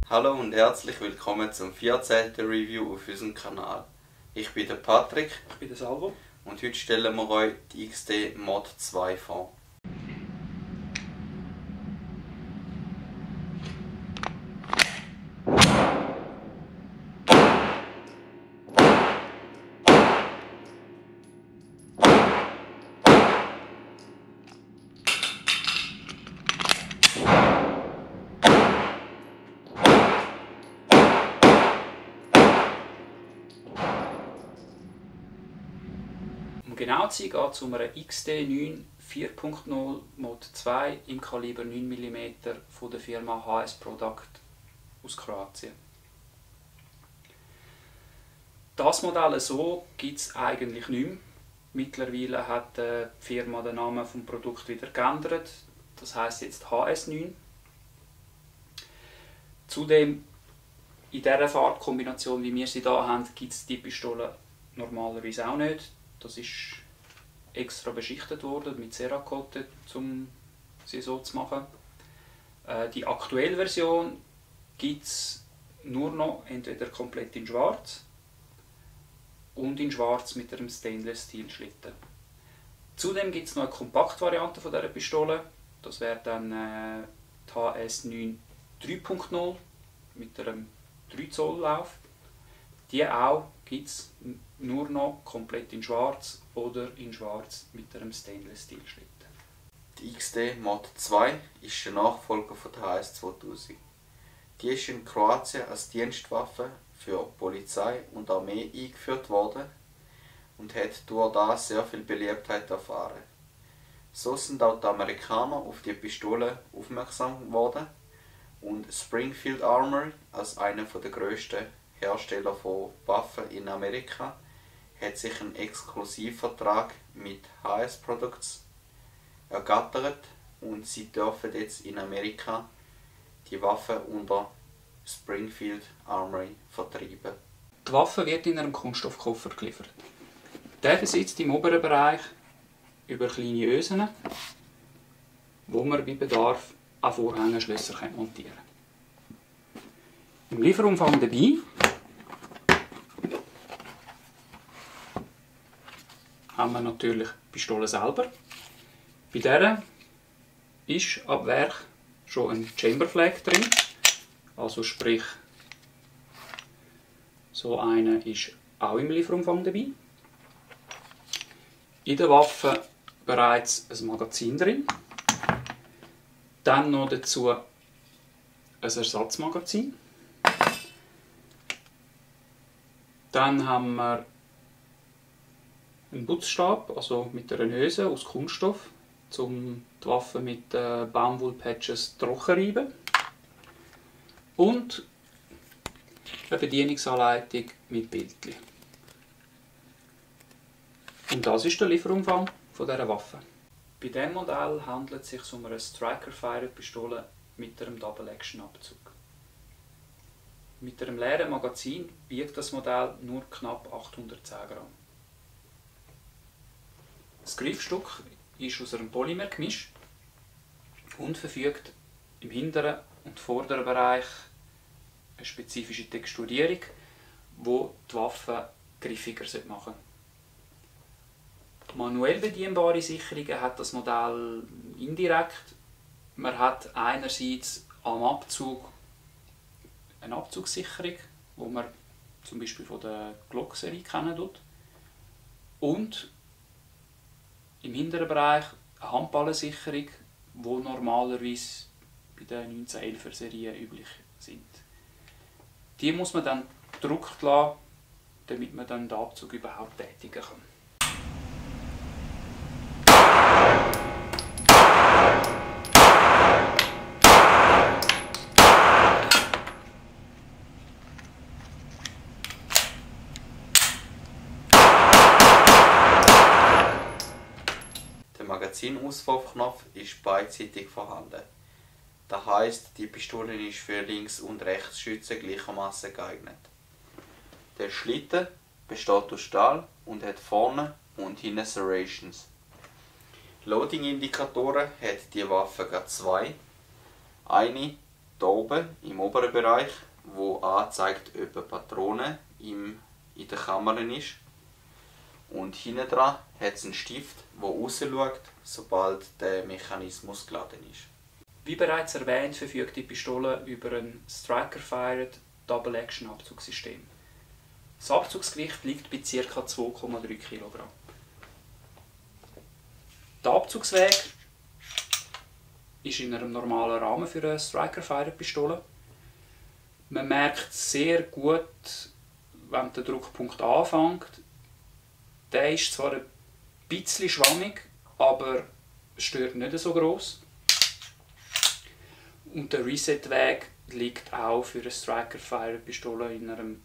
Hallo und herzlich willkommen zum 14. Review auf unserem Kanal. Ich bin der Patrick. Ich bin der Salvo. Und heute stellen wir euch die XD Mod 2 vor. Um genau zu sein, geht es um eine XD9 4.0 Mod 2 im Kaliber 9 mm von der Firma HS Product aus Kroatien. Das Modell so gibt es eigentlich nicht mehr. Mittlerweile hat die Firma den Namen des Produkts wieder geändert. Das heisst jetzt HS9. Zudem, in dieser Farbkombination, wie wir sie hier haben, gibt es die Pistole normalerweise auch nicht. Das ist extra beschichtet worden mit Cerakote, um sie so zu machen. Die aktuelle Version gibt es nur noch entweder komplett in schwarz und in schwarz mit einem Stainless Steel Schlitten. Zudem gibt es noch eine Kompaktvariante von dieser Pistole. Das wäre dann die HS9 3.0 mit einem 3 Zoll Lauf. Die auch gibt es nur noch komplett in schwarz oder in schwarz mit einem Stainless Steel Schlitten. Die XD Mod 2 ist der Nachfolger von der HS 2000. Die ist in Kroatien als Dienstwaffe für Polizei und Armee eingeführt worden und hat durch das sehr viel Beliebtheit erfahren. So sind auch die Amerikaner auf die Pistole aufmerksam geworden und Springfield Armory, als einer der grössten Hersteller von Waffen in Amerika, hat sich einen Exklusivvertrag mit HS Products ergattert und sie dürfen jetzt in Amerika die Waffe unter Springfield Armory vertreiben. Die Waffe wird in einem Kunststoffkoffer geliefert. Der besitzt im oberen Bereich über kleine Ösen, wo man bei Bedarf auch Vorhängeschlösser montieren kann. Im Lieferumfang dabei haben wir natürlich die Pistole selber. Bei dieser ist ab Werk schon ein Chamber Flag drin, also sprich, so eine ist auch im Lieferumfang dabei. In der Waffe bereits ein Magazin drin, dann noch dazu ein Ersatzmagazin. Dann haben wir einen Butzstab, also mit einer Hülse aus Kunststoff, um die Waffe mit Baumwollpatches trocken zu reiben. Und eine Bedienungsanleitung mit Bildchen. Und das ist der Lieferumfang dieser Waffe. Bei diesem Modell handelt es sich um eine Striker-Fire-Pistole mit einem Double-Action-Abzug. Mit einem leeren Magazin wiegt das Modell nur knapp 810 Gramm. Das Griffstück ist aus einem Polymer-Gemisch und verfügt im hinteren und vorderen Bereich eine spezifische Texturierung, die die Waffe griffiger machen sollte. Manuell bedienbare Sicherungen hat das Modell indirekt. Man hat einerseits am Abzug eine Abzugssicherung, die man zum Beispiel von der Glock-Serie kennen. Und im hinteren Bereich eine Handballensicherung, die normalerweise bei den 1911er Serien üblich sind. Die muss man dann gedruckt lassen, damit man dann den Abzug überhaupt tätigen kann. Der Magazinauswurfknopf ist beidseitig vorhanden. Das heisst, die Pistole ist für Links- und Rechtsschützen gleichermaßen geeignet. Der Schlitten besteht aus Stahl und hat vorne und hinten Serrations. Loading-Indikatoren hat die Waffe gerade zwei. Eine hier oben im oberen Bereich, wo anzeigt, ob eine Patrone in der Kammer ist. Und hinten dran hat es einen Stift, der rausschaut, sobald der Mechanismus geladen ist. Wie bereits erwähnt, verfügt die Pistole über ein Striker-Fired Double-Action-Abzugssystem. Das Abzugsgewicht liegt bei ca. 2,3 kg. Der Abzugsweg ist in einem normalen Rahmen für eine Striker-Fired-Pistole. Man merkt sehr gut, wenn der Druckpunkt anfängt. Der ist zwar ein bisschen schwammig, aber stört nicht so gross. Und der Reset-Weg liegt auch für eine Striker-Fired-Pistole in einem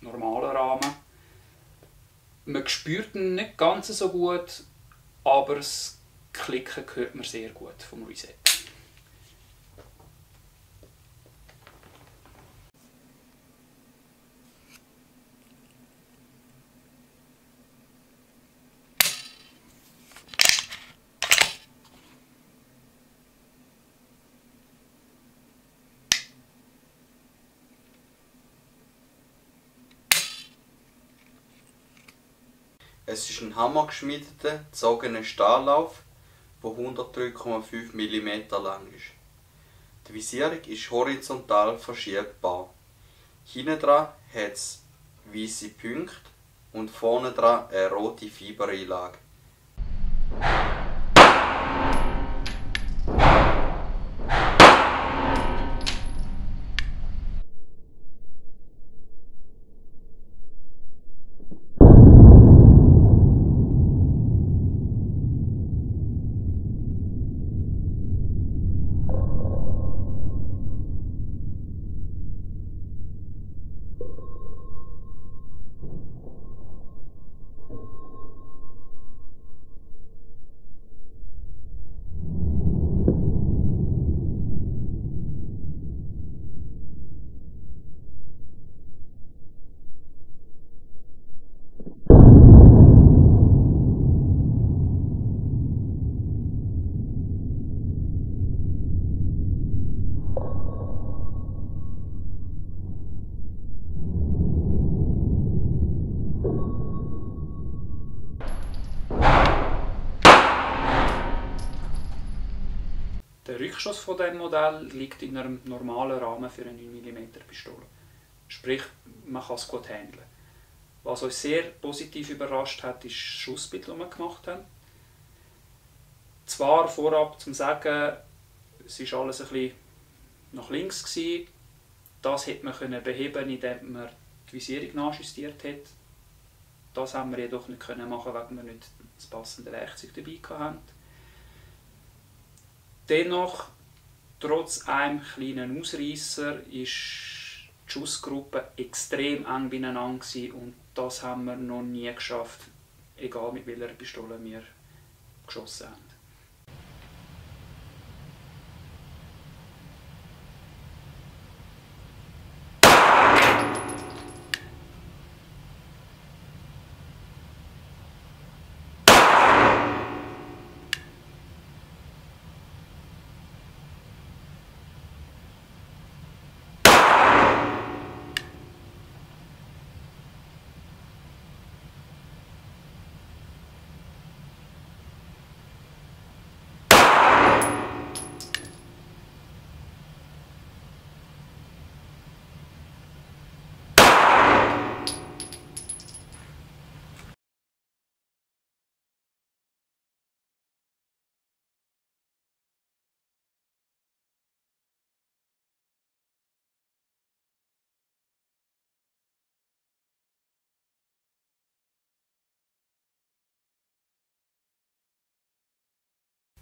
normalen Rahmen. Man spürt ihn nicht ganz so gut, aber das Klicken hört man sehr gut vom Reset. Es ist ein hammergeschmiedeter, gezogener Stahllauf, der 103,5 mm lang ist. Die Visierung ist horizontal verschiebbar. Hinten dran hat es weiße Punkte und vorne dran eine rote Fibereinlage. Der Rückstoß von diesem Modell liegt in einem normalen Rahmen für eine 9 mm Pistole. Sprich, man kann es gut handeln. Was uns sehr positiv überrascht hat, ist das Schussbild, das wir gemacht haben. Zwar vorab zum Sagen, es war alles ein bisschen nach links gewesen. Das hätte man beheben, indem man die Visierung nachjustiert hat. Das haben wir jedoch nicht machen, weil wir nicht das passende Werkzeug dabei hatten. Dennoch, trotz einem kleinen Ausreisser, war die Schussgruppe extrem eng beieinander und das haben wir noch nie geschafft, egal mit welcher Pistole wir geschossen haben.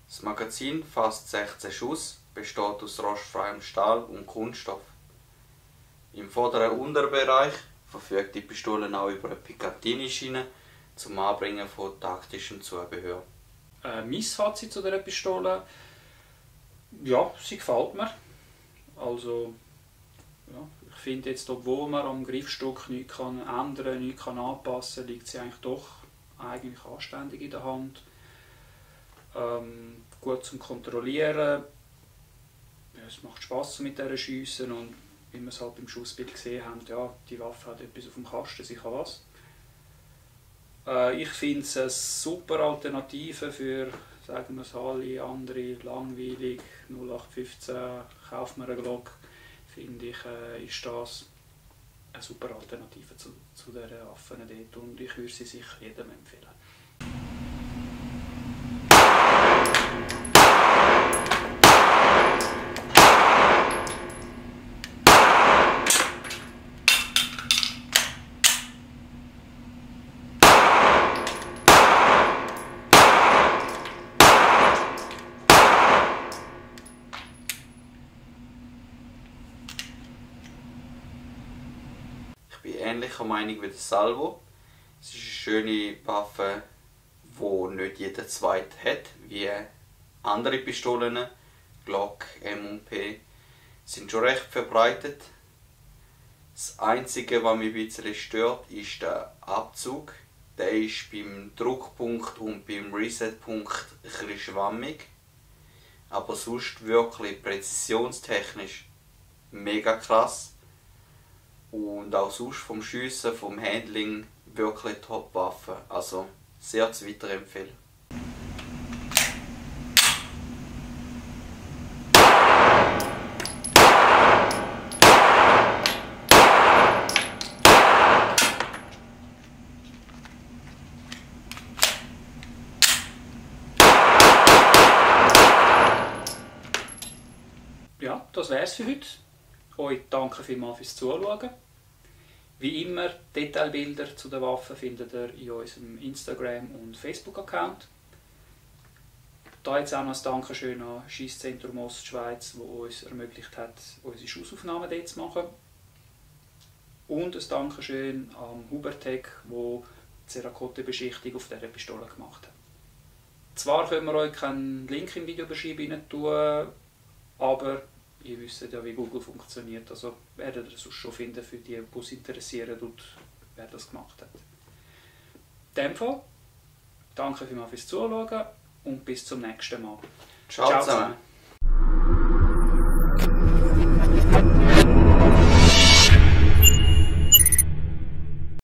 Das Magazin fasst 16 Schuss, besteht aus rostfreiem Stahl und Kunststoff. Im vorderen Unterbereich verfügt die Pistole auch über eine Picatinny-Schiene zum Anbringen von taktischem Zubehör. Mein Fazit zu dieser Pistole: ja, sie gefällt mir. Also, ja, ich finde jetzt, obwohl man am Griffstück nichts ändern kann, nichts anpassen kann, liegt sie eigentlich doch anständig in der Hand. gut zum Kontrollieren. Ja, es macht Spass mit dieser Schiessen und wie wir es halt beim Schussbild gesehen haben, ja, die Waffe hat etwas auf dem Kasten, sicher was. Ich finde es eine super Alternative für, sagen wir es alle, andere, langweilig, 0815, kauft mir eine Glock, finde ich, ist das eine super Alternative zu diesen Waffen dort und ich würde sie sicher jedem empfehlen. Ich bin ähnlicher Meinung wie der Salvo. Es ist eine schöne Waffe, die nicht jeder zweite hat, wie andere Pistolen, Glock, M&P, sind schon recht verbreitet. Das Einzige, was mich ein bisschen stört, ist der Abzug. Der ist beim Druckpunkt und beim Resetpunkt ein bisschen schwammig. Aber sonst wirklich präzisionstechnisch mega krass. Und auch sonst vom Schiessen, vom Handling wirklich Top-Waffe. Also sehr zu weiterempfehlen. Ja, das wäre es für heute. Euch danke vielmals fürs Zuschauen. Wie immer, Detailbilder zu den Waffen findet ihr in unserem Instagram- und Facebook-Account. Da jetzt auch noch ein Dankeschön an Schiesszentrum Ostschweiz, das uns ermöglicht hat, unsere Schussaufnahmen dort zu machen. Und ein Dankeschön an Hubertech, der die Cerakote-Beschichtung auf dieser Pistole gemacht hat. Zwar können wir euch keinen Link in die Videobeschreibung tun, aber ihr wisst ja, wie Google funktioniert, also werdet ihr es schon finden für die, die es interessieren und wer das gemacht hat. In dem Fall, danke vielmals fürs Zuschauen und bis zum nächsten Mal. Ciao zusammen.